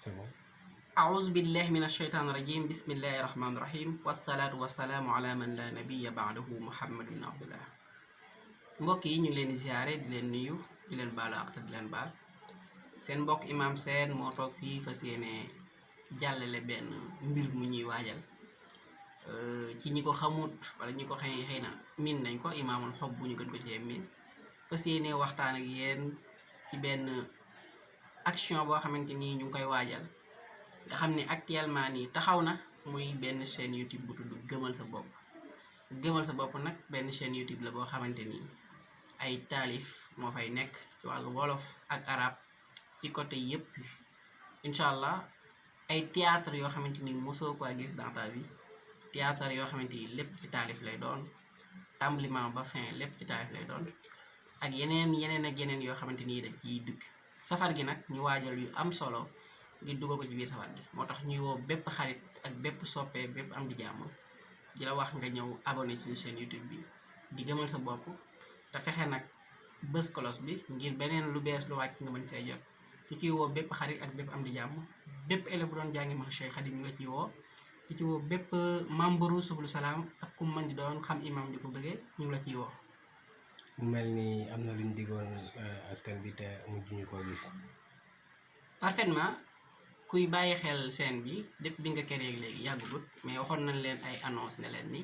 C'est bon. أعوذ بالله من الشيطان الرجيم بسم الله الرحمن الرحيم والصلاة والسلام على من لا نبي بعده محمد بن عبد الله. mbokk yi ñu ngi leen di ziare di leen nuyu di leen baalu ak te di leen baal seen mbokk Imam Sène moo toog fii fas yéene jàllale benn mbir mu ñuy waajal ci ñi ko xamut wala ñi ko xëy na miin nañ ko imaamul xob bu ñu gën ko cee miin fas yéene waxtaan ak yéen ci benn action boo xamante ni ñu ngi koy waajal nga xam ne actuellement nii taxaw na muy benn chaîne YouTube bu tudd gëmal sa bopp nag benn chaîne YouTube la boo xamante ni ay taalif moo fay nekk ci wàllu wolof ak arab ci côté yëpp incha allah ay théâtre yoo xamante ni mosoo ko gis dans ta vie théâtre yoo xamante ni lépp ci taalif lay doon tàmbaliment ba fin lépp ci taalif lay doon ak yeneen ak yeneen yoo xamante ni dañ ciy dëkk safar gi nag ñu waajal yu am solo ngir dugal ko ci biir safar gi moo tax ñuy woo bépp xarit ak bépp soppee bépp am di jàmm di la wax nga ñëw abonné ci chaîne YouTube bi di gëmal sa bopp te fexe nag bës kolos bi ngir beneen lu bees lu wàcc nga mën see jot ñu ciy woo bépp xarit ak bépp am di jàmm bépp élève bu doon jàngi ma Cheikh Khadim ñu la ciy woo ci woo bépp membre Subul Salaam ak ku mën di doon xam imam di ko bëggee ñu la ciy woo. mu mel ni am na luñ diggoon askan bi te mujj ñu koo gis. parfaitement kuy bàyyi xel chaîne bi depuis bi nga créé léegi yàggugut mais waxoon nañ leen ay annonce ne leen ni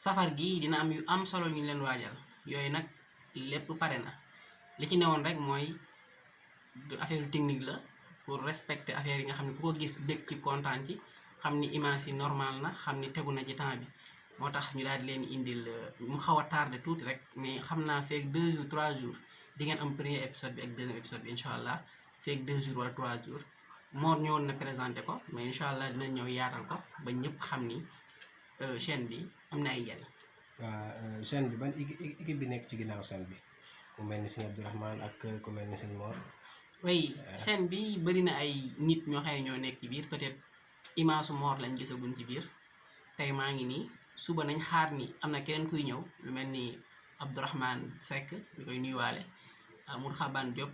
safar gi dina am yu am solo ñu leen waajal yooyu nag lépp pare na li ci newoon rek mooy affaire technique la pour respecter affaire yi nga xam ne ku ko gis bëgg ci kontaan ci xam ni image yi normal na xam ni tegu na ci temps bi moo tax ñu daal di leen indil mu xaw a tardé tuuti rek mais xam naa feeg 2 jours 3 jours di ngeen am premier épisode bi ak deuxième épisode bi incha allah feeg 2 jours wala 3 jours Mor ñëwoon na présenté ko mais incha allah dinañ ñëw yaatal ko ba ñëpp xam ni chaîne bi am na ay njariñ. waaw chaîne bi ban équipe bi nekk ci ginnaaw chaîne bi mu mel ni sëñ Abdourahmane ak ku mel ni sëñ Mor. oui chaîne bi bëri na ay nit ñoo xëy ñoo nekk ci biir peut-être image Mor lañ gisaguñ ci biir tey maa ngi nii suba nañ xaar ni am na keneen kuy ñëw lu mel ni Abdourahmane Seck ñu koy nuyuwaale Mour Xaban Diop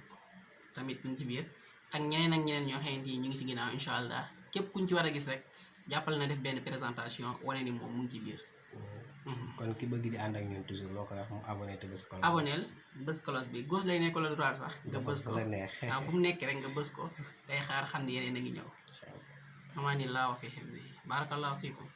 tamit ñu ci biir. ak ñeneen ñoo xamante ni ñu ngi ci ginnaaw incha allah képp kuñ ci war a gis rek jàppal na def benn présentation wane ni moom mu ngi ci biir. kon ki bëgg di ànd ak ñun toujours loo koy wax mu abonné te bës kolos. abonneel bës kolos bi gauche lay nekk wala droite sax nga bës ko waaw fu mu nekk rek nga bës ko day xaar xam ne yeneen a ngi ñëw. amaani laa wa fi xifdi barakallahu fiikum